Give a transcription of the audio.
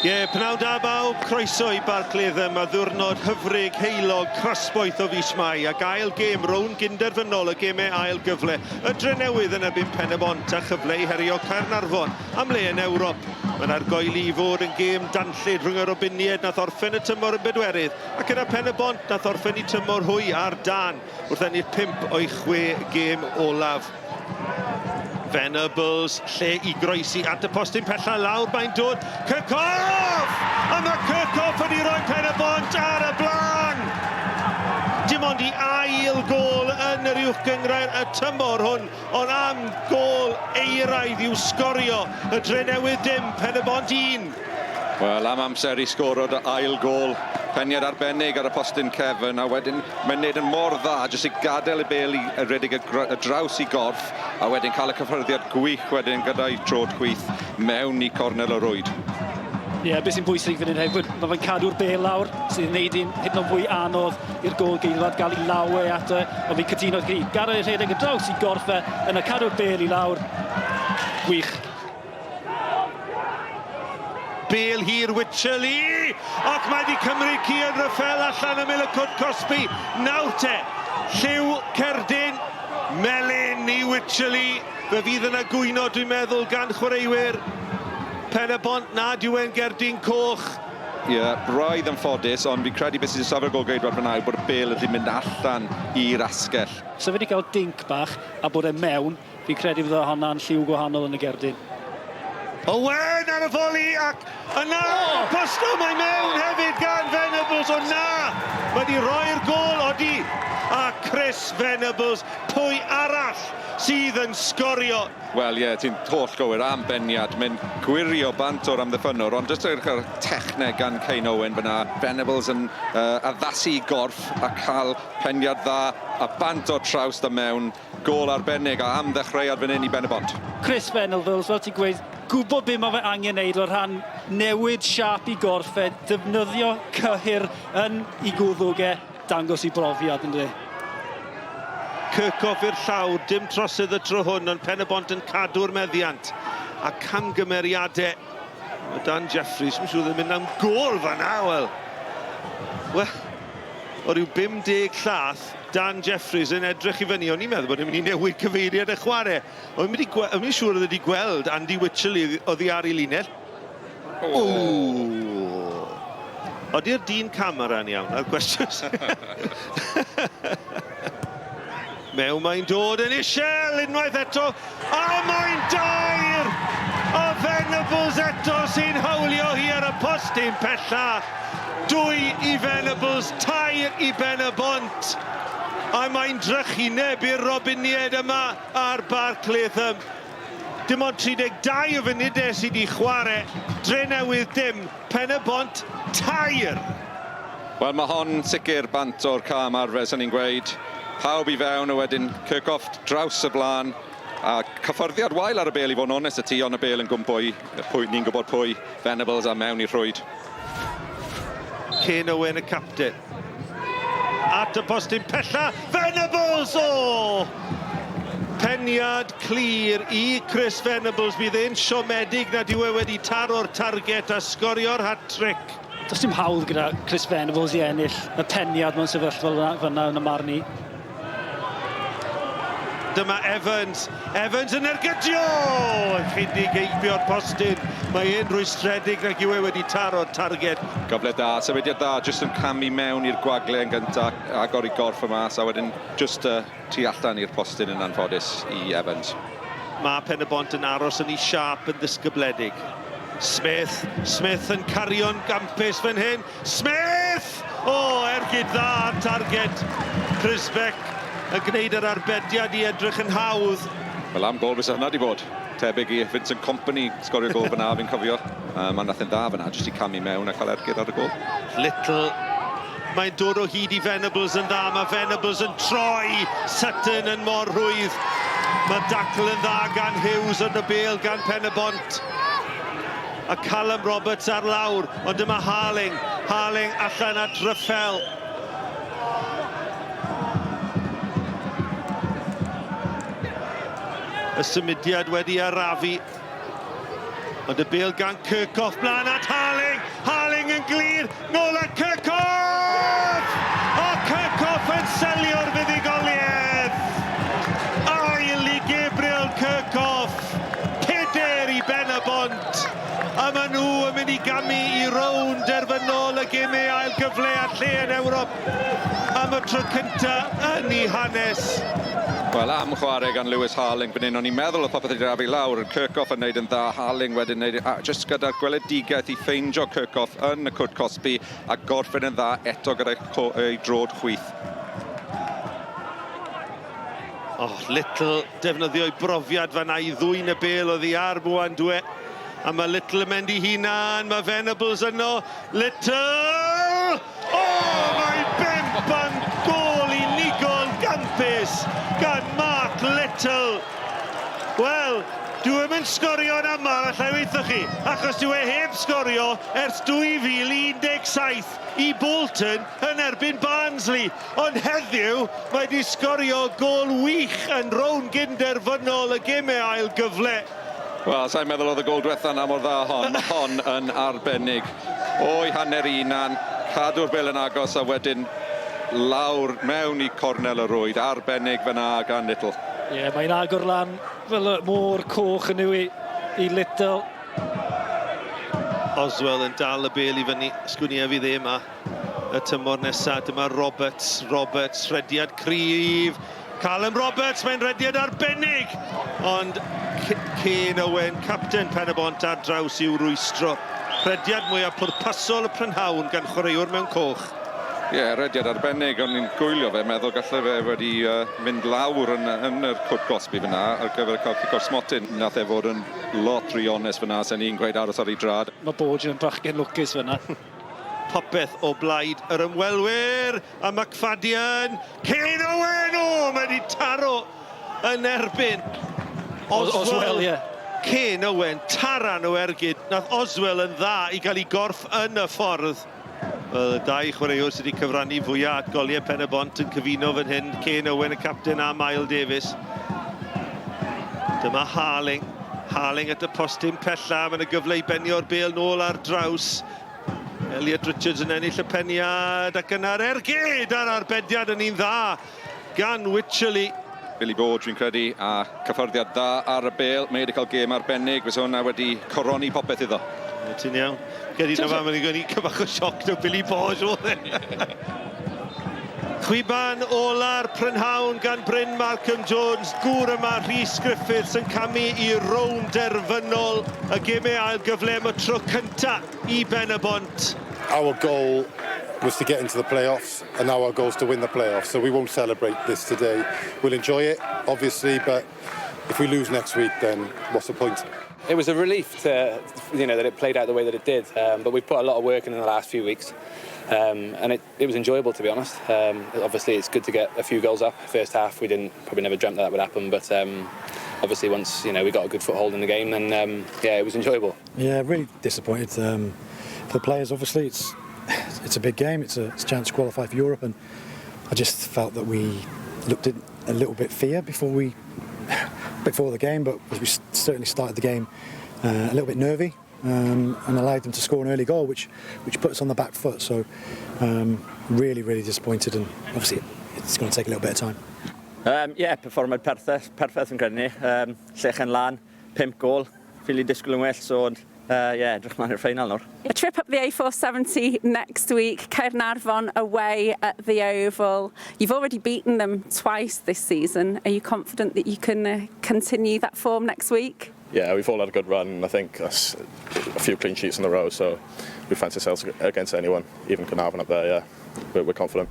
Ie, pnawn da bawb, croeso i Barc Latham a ddiwrnod hyfryd, heulog, crasboeth o fis Mai ac ail gêm rownd gynderfynol y gemau ail gyfle, y Drenewydd yn erbyn Pen-y-bont a chyfle i herio Caernarfon am le yn Ewrop. Mae'n argoeli i fod yn gêm danllyd rhwng y Robiniaid nath orffen y tymor yn bedwerydd ac yna Pen-y-bont nath orffen eu tymor hwy ar dân wrth ennill pump o'i chwe gêm olaf. Venables, lle i groesi at y postyn pella, lawr mae'n dod, Kirchhoff! A mae Kirchhoff wedi rhoi Pen y Bont ar y blaen! Dim ond i ail gôl yn yr Uwch Gynghrair y tymor hwn, ond am gôl euraidd i'w sgorio, y Drenewydd dim, Pen y Bont 1. Wel, am amser i sgoro dy ail gôl. Peniad arbennig ar y postyn cefn, a wedyn mae'n neud yn mor dda jyst i gadael y bêl i redeg y y draws i gorff, a wedyn cael y cyffyrddiad gwych wedyn gyda'i trod chwith mewn i cornel y rwyd. Ie, yeah, beth sy'n bwysig fan hyn hefyd, mae fe'n cadw'r bêl lawr, sy'n gwneud hi'n hyd yn oed fwy anodd i'r gôl geidwad gael ei law e ato e, ond fi'n cytuno chi, gadael ei rhedeg y draws i gorff e, yna cadw'r bêl i lawr, gwych. Bêl hir Wycherley ac mae wedi cymryd Cian Ruffell allan ymyl y cwrt cosbi. Nawr te, lliw cerdyn melyn i Wycherley. Fe fydd yna gwyno, dwi'n meddwl, gan chwaraewyr Pen-y-bont nad yw e'n gerdyn coch. Ie, yeah, braidd yn ffodus, ond fi'n credu beth sy'n safio'r gôl-geidwad fan'na yw bod y bêl wedi mynd allan i'r asgell. So fe wedi cael dinc bach a bod e mewn, Fi'n credu fydda honna'n lliw gwahanol yn y gerdyn. Owen ar y foli ac yna oh! Posto mae mewn hefyd gan Venables o na! Mae wedi rhoi'r gôl odi a Chris Venables pwy arall sydd yn sgorio? Wel ie, ti'n holl gywir am beniad, mae'n gwirio bant o'r amddiffynnwr, ond jyst edrych ar techneg gan Kane Owen fyna, Venables yn uh, addasu i gorff a cael peniad dda a bant o'r trawst a mewn. Gôl arbennig a am ddechreuad fan hyn i Ben-y-bont. Chris Venables, fel ti'n gweud, gwybod be mae fe angen neud o rhan newid siâp i gorff e, defnyddio cyhyr yn i gwddwg e, dangos i brofiad yn dydi? Kirchhoff i'r llawr, dim trosedd y tro hwn, ond Pen-y-bont yn cadw'r meddiant. A camgymeriadau. Mae Dan Jeffries, mae'n siŵr ddim mynd am gôl fan'na, wel. Wel, o ryw 50 llath, Dan Jeffries yn edrych i fyny. O'n i'n meddwl bod e'n mynd i newid cyfeiriad y chwarae. O'n i'n mynd i'n siŵr oedd wedi gweld Andy Wycherley oddi ar ei linell. O! Ody'r dyn camera'n iawn a'r gwestiwn. Mewn mae'n dod yn isel unwaith eto, a mae'n dair! A Venables eto sy'n hawlio hi ar y postyn pella. Dwy i Venables, tair i Ben-y-bont. A mae'n drychineb i'r Robiniaid yma ar Barc Latham. Dim ond 32 o funudau sydd wedi chwarae, Drenewydd dim, Pen-y-bont tair! Wel, mae hon sicr bant o'r cam arfer, 'sen ni'n gweud. Pawb i fewn a wedyn Kirchhoff draws y blaen. A cyffyrddiad wael ar y bêl i fod yn onest 'da ti, ond y bêl yn gwmpo i, pwy, ni'n gwybod pwy, Venables a mewn i'r rhwyd. Kane Owen y capten. At y postyn pella, Venables! O! Peniad clir i Chris Venables. Bydd e'n siomedig nad yw e wedi taro'r target a sgorio'r hat-trick. Does dim hawl gyda Chris Venables i ennill y peniad mewn sefyllfa fyna yn y marn i. Dyma Evans. Evans yn ergydio! Ychydig heibio'r postyn. Mae e'n rwystredig nag yw e wedi taro'r targed. Gyfle da, symudiad da, jyst yn camu mewn i'r gwagle yn gynta, agor i gorff y mas, a wedyn jyst uh, tu allan i'r postyn yn anffodus i Evans. Mae Pen-y-bont yn aros yn ei siâp yn ddisgybledig. Smith, Smith yn cario'n gampus fan hyn. Smith! O, ergyd dda ar targed. Crisbeck yn gwneud yr arbediad i edrych yn hawdd. Wel am gôl fysa hwnna 'di bod. Tebyg i Vincent Kompany sgorio gôl fyna fi'n cofio. Um, ond nath e'n dda fyna, jyst i camu mewn a cael ergyd ar y gôl. Little. Mae'n dod o hyd i Venables yn dda. Mae Venables yn troi Sutton yn mor rhwydd. Mae dacl yn dda gan Hughes ond y bêl gan Pen-y-bont. A Callum Roberts ar lawr, ond dyma Harling. Harling allan at Ruffel. Y symudiad wedi arafu. Ond y bêl gan Kirchhoff mlaen at Harling. yn glir, nôl at Kirchhoff! A Kirchhoff yn selio'r fuddugoliaeth! Ail i Gabriel Kirchhoff, 4 i Ben-y-bont, a maen nhw yn mynd i gamu i rownd derfynol y gemau ail gyfle a lle yn Ewrop am y tro cyntaf yn ei hanes. Wel, am chwarae gan Lewis Harling fan hyn, o'n i'n meddwl oedd popeth wedi arafu lawr, Kirchhoff yn neud yn dda, Harling wedyn neud, a jyst gyda'r gweledigaeth i ffeindio Kirchhoff yn y cwrt cosbi a gorffen yn dda eto gyda'i ei drod chwith. Oh, Little defnyddio'i brofiad fan'na i ddwyn y bêl oddi ar Mouandoué. A mae Little yn mynd i hunan, mae Venables yno. Little! O, mae bump am gôl unigol gampus gan Mark Little. Wel, dyw e'm yn sgorio'n aml, alla i weithio chi, achos dyw e heb sgorio ers 2017 i Bolton yn erbyn Barnsley. Ond heddiw, mae wedi sgorio gôl wych yn rownd gynderfynol y gemau ail gyfle. Wel, sa'n meddwl oedd y gôl diwetha 'na mor dda hon. Mae hon yn arbennig. O'i hanner i hunan, cadw'r bêl yn agos a wedyn lawr mewn i cornel y rwyd. Arbennig fyna gan Little. Ie, yeah, mae'n agor lan fel y môr coch yn yw i Little. Oswell yn dal y bêl i fyny. Sgwni e fydd e yma y tymor nesaf. Dyma Roberts, Roberts, rhediad cryf. Callum Roberts, mae'n rhediad arbennig. Ond Kane Owen, capten Pen-y-bont ar draws i'w rwystro. Rhediad mwyaf pwrpasol y prynhawn gan chwaraewr mewn coch. Ie, yeah, rediad arbennig, o'n i'n gwylio fe, meddwl gallai fe wedi mynd lawr yn yr cwrt gosbi fyna ar gyfer cael cic o'r smotyn. Nath e fod yn lot rhy onest fyna, sen i'n gweud aros ar ei drad. Mae Borge yn bachgen lwcus fyna. Popeth o blaid yr ymwelwyr, a McFadden, Kane Owen, o, mae wedi taro yn erbyn Oswell. Oswell, ie. Kane Owen, taran o ergyd. Nath Oswell yn dda i gael ei gorff yn y ffordd. Wel, y dau chwaraewr sydd wedi cyfrannu fwyaf at goliau Pen-y-bont yn cyfuno fan hyn. Kane Owen, y capten, a Mael Davies. Dyma Harling. Harling at y postyn pella. Mae'n y gyfle i benio'r bêl nôl ar draws. Elliot Richards yn ennill y peniad ac yna'r ergyd a'r arbediad yn un dda gan Wycherley. Billy Borge, fi'n credu, a cyffyrddiad dda ar y bêl. Mae wedi cael gêm arbennig, fysa hwnna wedi coroni popeth iddo. Ti'n iawn. Gedi na fan, mae'n gwneud cyfach o sioc no Billy Borge oedd e. Chwiban ola'r prynhawn gan Bryn Malcolm Jones, gŵr yma Rhys Griffiths yn camu i rownd derfynol y gemau ail gyfle am y tro cynta i Ben-y-bont. Our goal was to get into the playoffs, and now our goal is to win the playoffs. So we won't celebrate this today. We'll enjoy it, obviously, but if we lose next week, then what's the point? It was a relief to, that it played out the way that it did. But we've put a lot of work in the last few weeks, and it was enjoyable, to be honest. Obviously, it's good to get a few goals up. First half, we didn't probably never dreamt that that would happen, but obviously once we got a good foothold in the game, then yeah, it was enjoyable. Yeah, really disappointed for the players. Obviously, it's a big game. It's a chance to qualify for Europe, and I just felt that we looked at a little bit fear before the game, but we certainly started the game a little bit nervy and allowed them to score an early goal, which put us on the back foot. So really, really disappointed, and obviously it's going to take a little bit of time. Yeah, perfformiad perffaith, perffaith yn credu ni. Llechen lan, 5 gôl, ffili disgwyl yn well, so yeah, edrych mlaen i'r ffeinal nawr. A trip up the A470 next week, Caernarfon away at the Oval. You've already beaten them twice this season. Are you confident that you can continue that form next week? Yeah, we've all had a good run. I think that's a few clean sheets in a row, so we fancy ourselves against anyone, even Caernarfon up there, yeah. We're confident.